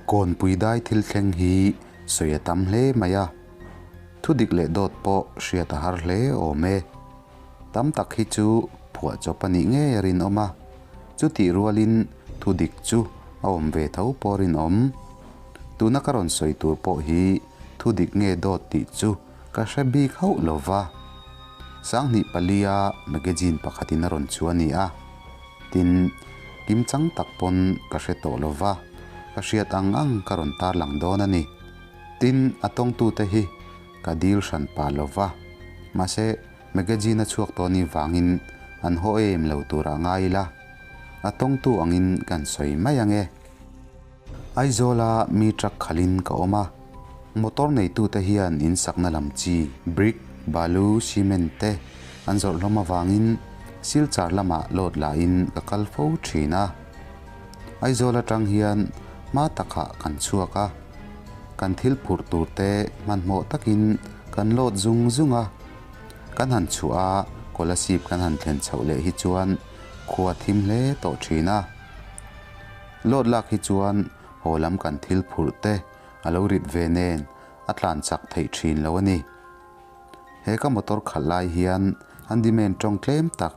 Kawnpui dai thil thleng hi sawi a tam hle mai a, thu dik leh dawt pawh hriat a har hle awm e. Tam tak hi chu phuahchawp a nih ngei a rinawm a, chutih rualin thu dik chu a awm ve tho pawh a rinawm. Tuna ka rawn sawi tur pawh hi thu dik nge dawt tih chu ka hre bik hauh lo va. Sanghnih palia magazine pakhatin a rawn chu a ni a, tin, kimchang tak pawn ka hre tawh lo va, ka hriat ang ang ka rawn tarlang dawn a ni. Tin, a tawngtute hi ka dil hran pah lo va, mahse, magazine a chhuak tawh ni vangin an haw em lo turah ngai ila, a tawngtu angin kan sawi mai ang e. Aizawla mi truck khalhin ka awm a, motor neitute hian in sakna lam chi brick, balu, cement te an zawrh hlawm avangin Silchar lamah load lahin ka kal fo thin a. Aizawl atang hian hma takah kan chhuak a, kan thil phurh tur te hmanhmawh takin kan load zung zung a. Kan han chhuah a, Kolasib kan han thlen chhoh leh hi chuan khua thim hle tawh thin a. Load lak hi chuan haw lam kan thil phurh te a lo rit ve nen a tlan chak theih thin lo a ni. He ka motor khalh lai hian handyman tawng tlem tak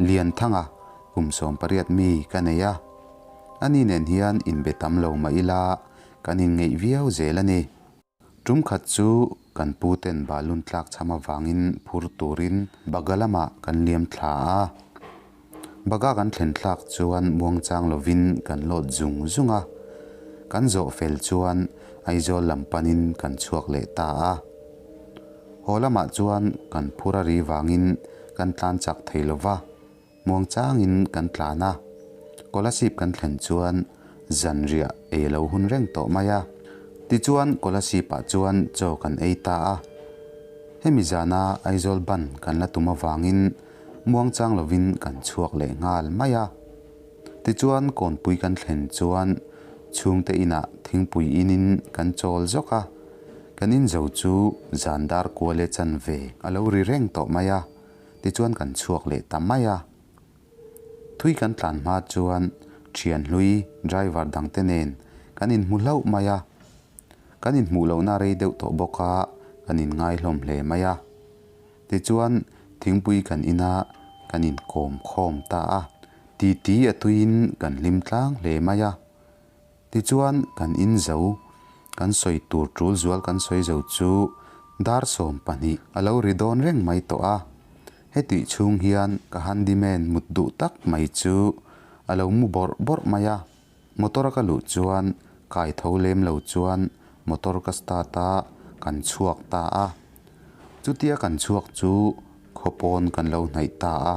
Lianthanga kum 18 mi ka nei a. Ani nen hian inbe tam lo mah ila kan inngeih viau zel a ni. Tum khat chu kan pu ten balun tlak chham avangin phur turin Baga lamah kan liam thla a. Baga kan thlen thlak chuan muangchang lovin kan lawt zung zung a. Kan zawh fel chuan Aizawl lam panin kan chhuak leh ta a. Haw lamah chuan kan phur a ri vangin kan tlan chak thei lova. Muangchangin kan tlan a, Kolasib kan thlen chuan zanriah ei lo hun reng tawh mai a. Tichuan Kolasib-ah chuan chaw kan ei ta a. Hemi zana Aizawl ban kan la tum avangin muangchang lovin kan chhuak leh nghal mai a. Tichuan Kawnpui kan thlen chuan chhungte inah thingpui inin kan chawl zawk a. Kan inzo chu zan dar kual e chanve a lo ri reng tawh mai a. Tichuan kan chhuak leh ta mai a. Thui kan tlan hma chuan thian hlui driver dangte nen kan inhmu hlauh mai a. Kan inhmuh lohna rei deuh tawh bawk a, kan inngai hlawm hle mai a. Tichuan thingpui kan ina kan inkawm khawm ta a. Titi a tuiin kan hlim tlang hle mai a. Tichuan kan in zo, kan sawi tur tul zual kan sawi zo chu dar 12 a lo ri dawn reng mai tawh a. Hetih chhung hian ka handyman mut duh tak mai chu a lo mu bawrh bawrh mai a. Motor a ka luh chuan kai tho lem lo chuan motor ka start a, kan chhuak ta a. Chutia kan chhuak chu khawpawn kan lo hnaih ta a,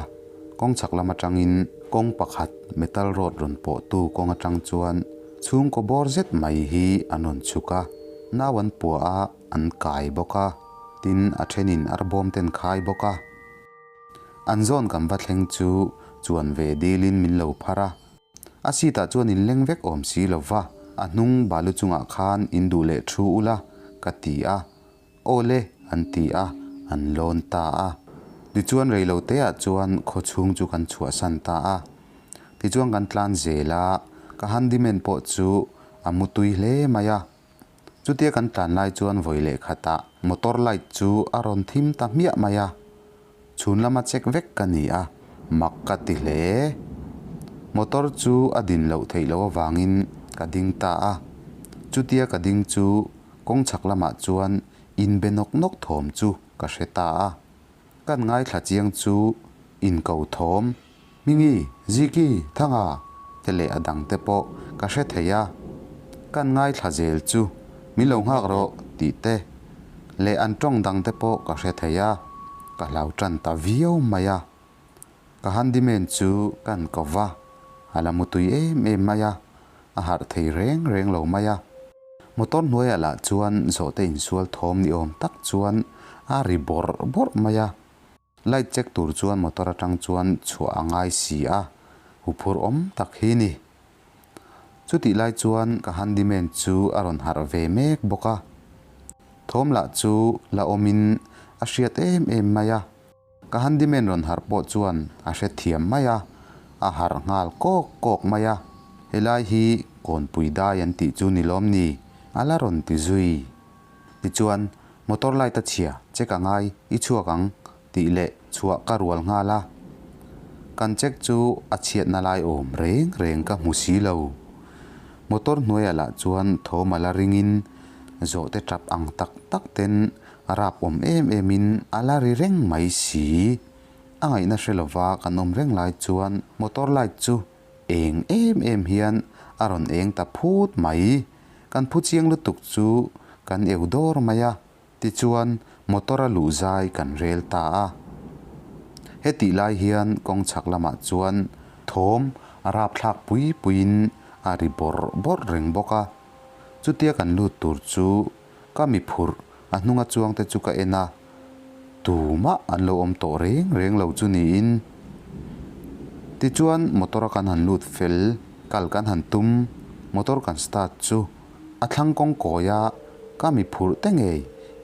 kawng chhak lam atangin kawng pakhat metal road rawn pawhtu kawng atang chuan chhungkaw bawr zet mai hi an rawn chhuk a, nau an puah a, an kai bawk a, tin a thenin arbawm ten khai bawk a. An zawn kan va thleng chu chuan ve dilin min lo phar a, a seat ah chuan in leng vek awm si lo va, a hnung balu chungah khan in duh leh thu ula ka ti a. Aw le, an ti a, an lawn ta a. Tichuan reiloteah chuan khawchhung chu kan chhuahsan ta a. Tichuan kan tlan zel a, ka handyman pawh chu a mu tui hle mai a. Chutia kan tlan lai chuan vawi leh khatah motor light chu a rawn thim ta hmiah mai a. Chhun lama check vek ka ni a, mak ka ti hle. Motor chu a din loh theih loh avangin ka ding ta a. Chutia ka ding chu Kawng chhak lamah chuan inbe nawk nawk thawm chu ka hre ta a. Kan ngaithla chiang chu inko thawm, Hmingi, Ziki, Thanga te leh a dang te pawh ka hre thei a. Kan ngaithla zel chu min lo nghak rawh tih te leh an tawng dang te pawh ka hre thei a, ka hlau tan ta viau mai a. Ka handyman chu kan ko va, a la mutui em em mai a, a harh thei reng reng lo mai a. Motor hnuaiah lah chuan zawhte insual thawm ni awm tak chuan a ri bawrh bawrh mai a. Light check tur chuan motor atang chuan chhuah a ngai si a, huphurh awm tak hi ni. Chutih lai chuan ka handyman chu a rawn harh ve mek bawk a. Thawm lah chu la awmin a hriat em em mai a. Ka handyman rawn harh pawh chuan a hrethiam mai a, a harh nghal kawk kawk mai a. Helai hi Kawnpui dai an tih chu ni lawm ni? A la rawn ti zui. Tichuan, motor light a chhia, check a ngai, i chhuak ang tih leh chhuah ka rual nghal a. Kan check chu a chhiatna lai awm reng reng ka hmu si lo. Motor hnuaiah lah chuan thawm a la ringin zawhte tap ang tak tak ten a rap awm em em in a la ri reng mai si. A ngaihna hre lova kan awm reng lai chuan motor light chu eng em em hian a rawn eng ta phut mai. Kan phu chiang lutuk chu kan eu dawr mai a, tichuan motor a luh zai kan rel ta a. Hetih lai hian kawng chhak lamah chuan thawm a rapthlak pui puiin a ri bawrh bawrh reng bawk a. Chutia kan lut tur chu ka mi phurh a hnunga chuangte chu ka en a, tumah an lo awm tawh reng reng lo chu niin. Tichuan motor a kan han lut fel, kal kan han tum, motor kan start chu a thlang kawng kawia ka mi phurh te ngei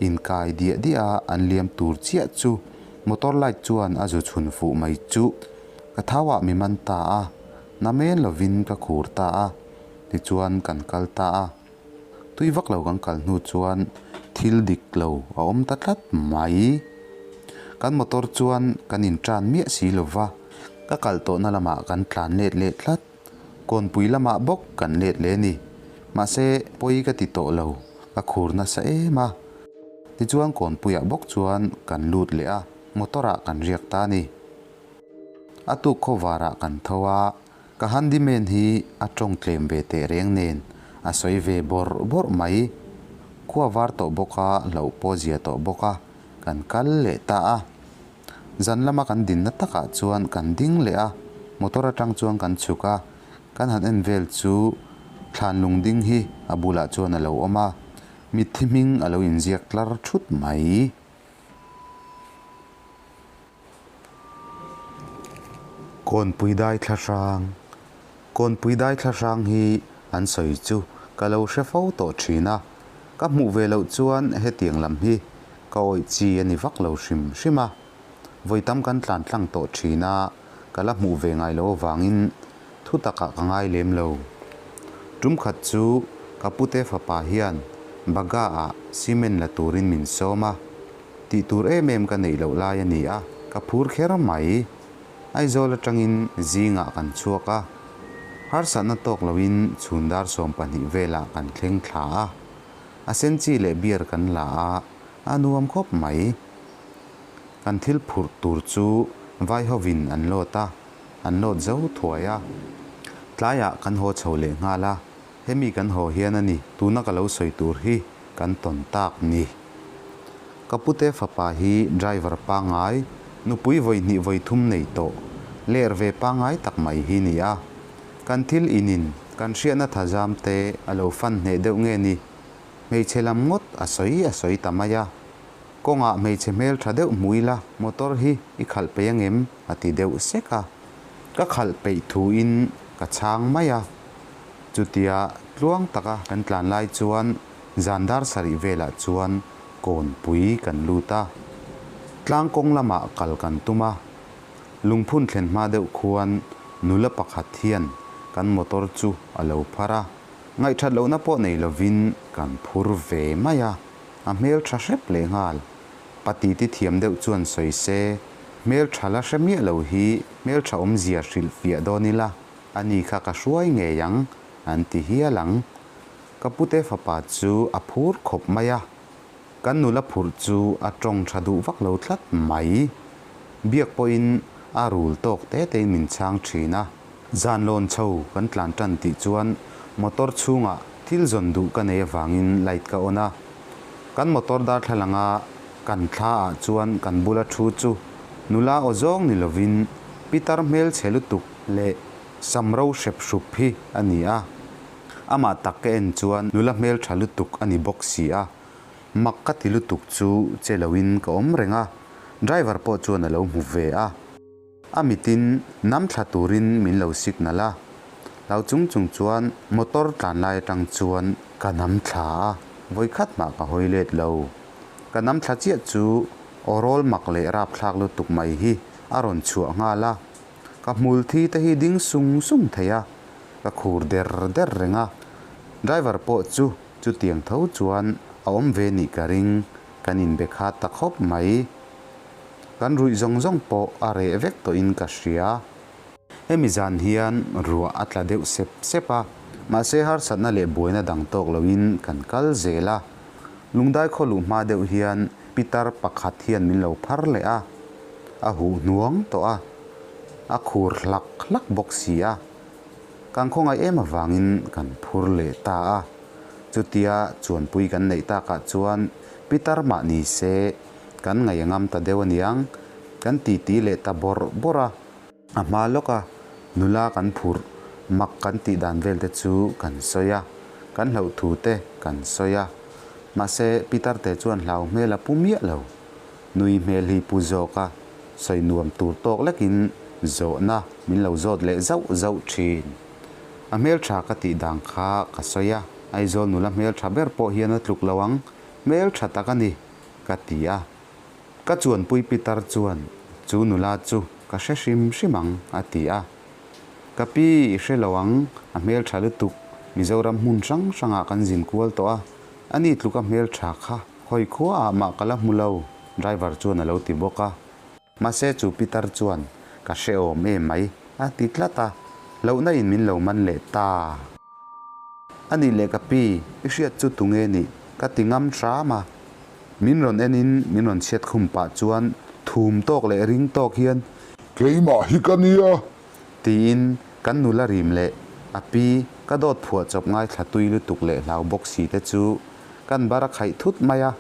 inkai diah diah a an liam tur chiah chu motor light chuan a zu chhun fuh mai chu ka thauah mi man ta a, namen lovin ka khur ta a, tichuan kan kal ta a. Tui vak lo kan kal hnu chuan thil dik lo a awm ta tlat mai. Kan motor chuan kan intan miah si lo va, ka kal tawhna lamah kan tlan let leh tlat. Kawnpui lamah bawk kan let leh a ni. Mahse, pawi ka ti tawh lo, ka khur nasa em a. Tichuan kawnpuiah bawk chuan kan lut leh a, motor ah kan riak ta a ni. A tuk khawvarah kan tho a. Ka handyman hi a tawng tlem ve teh reng nen a sawi ve bawrh bawrh mai. Khua var tawh bawk a, hlauh pawh zia tawh bawk a, kan kal leh ta a. Zan lama kan dinna takah chuan kan ding leh a, motor atang chuan kan chhuk a, kan han en vel chu thlan lung ding hi a bulah chuan a lo awm a, mitthi hming a lo inziak tlar thut mai. Kawnpui dai thla hrang Kawnpui dai thla hrang hi an sawi chu ka lo hre fo tawh thin a, ka hmuh ve loh chuan hetiang lam hi ka awih chi a ni vak lo hrim hrim a. Vawi tam kan tlan tlang tawh thin a, ka la hmuh ve ngai lo avangin thu takah ka ngai lem lo. Tum khat chu ka pute fapa hian Bagha ah cement la turin min sawm a. Tih tur em em ka neih loh lai a ni a, ka phur kher mai. Aizawl atangin zingah kan chhuak a, harsatna tawk loin chhun dar 12 velah kan thleng thla a. A senchi leh beer kan la a, a nuam khawp mai. Kan thil phurh tur chu vai hovin an load a, an load zo thuai a. Tlaiah kan haw chho leh nghal a. Hemi kan haw hian a ni, tuna ka lo sawi tur hi kan tawn tak ni. Ka pute fapa hi driver pangngai, nupui vawi hnih vawi thum nei tawh, ler ve pangngai tak mai hi ni a. Kan thil inin kan hriatna thazam te a lo fan hneh deuh nge ni? Hmeichhe lam ngawt a sawi a sawi ta mai a. Kawngah hmeichhe hmel tha deuh hmu ila motor hi i khalh peih angem? a ti deuh sek a. Ka khalh peih thuin ka chhang mai a. Chutia tluang taka kan tlan lai chuan zan dar sarih velah chuan kawnpui kan lut a. Tlang kawng lamah kal kan tum a. Lungphun thlen hma deuh khuan nula pakhat hian kan motor chu a lo phar a. Ngaihthat lohna pawh nei lovin kan phur ve mai a. A hmel tha hrep leh nghal. Pati ti thiam deuh chuan sawi se, hmel tha la hre miah lo hi hmel tha awmzia hrilh fiah dawn ila. A ni kha ka hruai ngei ang, an ti hial ang. Ka pute fapa chu a phur khawp mai a. Kan nula phurh chu a tawng tha duh vak lo tlat mai. Biak pawhin a rul tawk te tein min chhang thin a. Zan lawn chho kan tlan tan tih chuan motor chhungah thil zawn duh ka nei avangin light ka on a. Kan motor darthlalanga kan thla ah chuan kan bula thu chu nula aw zawng ni lovin pitar hmelchhe lutuk leh sam ro hrep hrup hi a ni a. Amah tak ka en chuan nula hmeltha lutuk a ni bawk si a, mak ka ti lutuk chu che loin ka awm reng a, driver pawh chuan a lo hmu ve a. A mitin nam thla turin min lo signal a, hlau chung chung chuan motor tlan lai atang chuan ka nam thla a, vawikhat mah ka hawi let lo. Ka nam thla chiah chu aw rawl mak leh rapthlak lutuk mai hi a rawn chhuah nghal a. Ka hmul thi te hi ding sung sung thei a. Ka khur der der reng a, driver pawh chu chutiang tho chuan a awm ve nih ka ring, kan inbe khat ta khawp mai. Kan ruih zawng zawng pawh a reh vek tawhin ka hria. Hemi zan hian ruah a tla deuh sep sep a, mahse harsatna leh buaina dang tawk loin kan kal zel a. Lungdai khaw luh hma deuh hian pitar pakhat hian min lo phar leh a, a huh hnuang tawh a, a khur hlak hlak bawk si a. Kan khawngaih em avangin kan phur leh ta a, chutia chuanpui kan neih takah chuan pitar mah ni se kan ngaih a ngam ta deuh aniang, kan titi leh ta bawrh bawrh a. A hma lawka nula kan phurh mak kan tih dan vel te chu kan sawi a, kan hlauh thu te kan sawi a. Mahse Pitarte chuan hlau hmel a pu miah lo. Nui hmel hi pu zawk a, sawi nuam tur tawk lekin zawhna min lo zawt leh zauh zauh thin. A hmeltha ka tih dan kha ka sawi a, Aizawl nula hmeltha ber pawh hian a tluk lo ang, hmeltha tak a ni, ka ti a. Ka chuanpui pitar chuan chu nula chu ka hre hrim hrim ang a ti a. Ka pi i hre lo ang, a hmeltha lutuk, Mizoram hmun hrang hrangah kan zin kual tawh a, ani tluka hmeltha kha hawi khuaah mah ka la hmu lo, driver chuan a lo ti bawk a. Mahse chu pitar chuan ka hrehawm em mai a ti tlat a, hlauhna in min lo man leh ta. A nih leh ka pi, i hriat chu tunge nih? Ka ti ngam hram a. Min rawn en in min rawn chhiat khum pah chuan thum tawk leh ring tawk hian. Keimah hi ka nia. Tiin kan nula rim leh a pi ka dawt phuah chawp ngaithla tui lutuk leh hlau bawk si te chu kan bar a khaih thut mai a,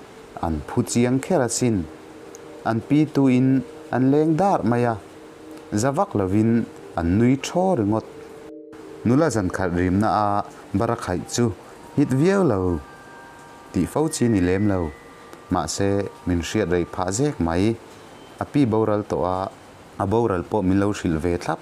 an phu chiang kher asin. An pi tu in an leng dar mai a. Za vak lovin an nui thaw ringawt. Nula zan khat rimna a bara khaih chu hit viau lo tih fo chi ni lem lo. Mahse, min hriat rei phah zek mai. A pi boral tawh a, a boral pawh min lo hrilh ve thlap.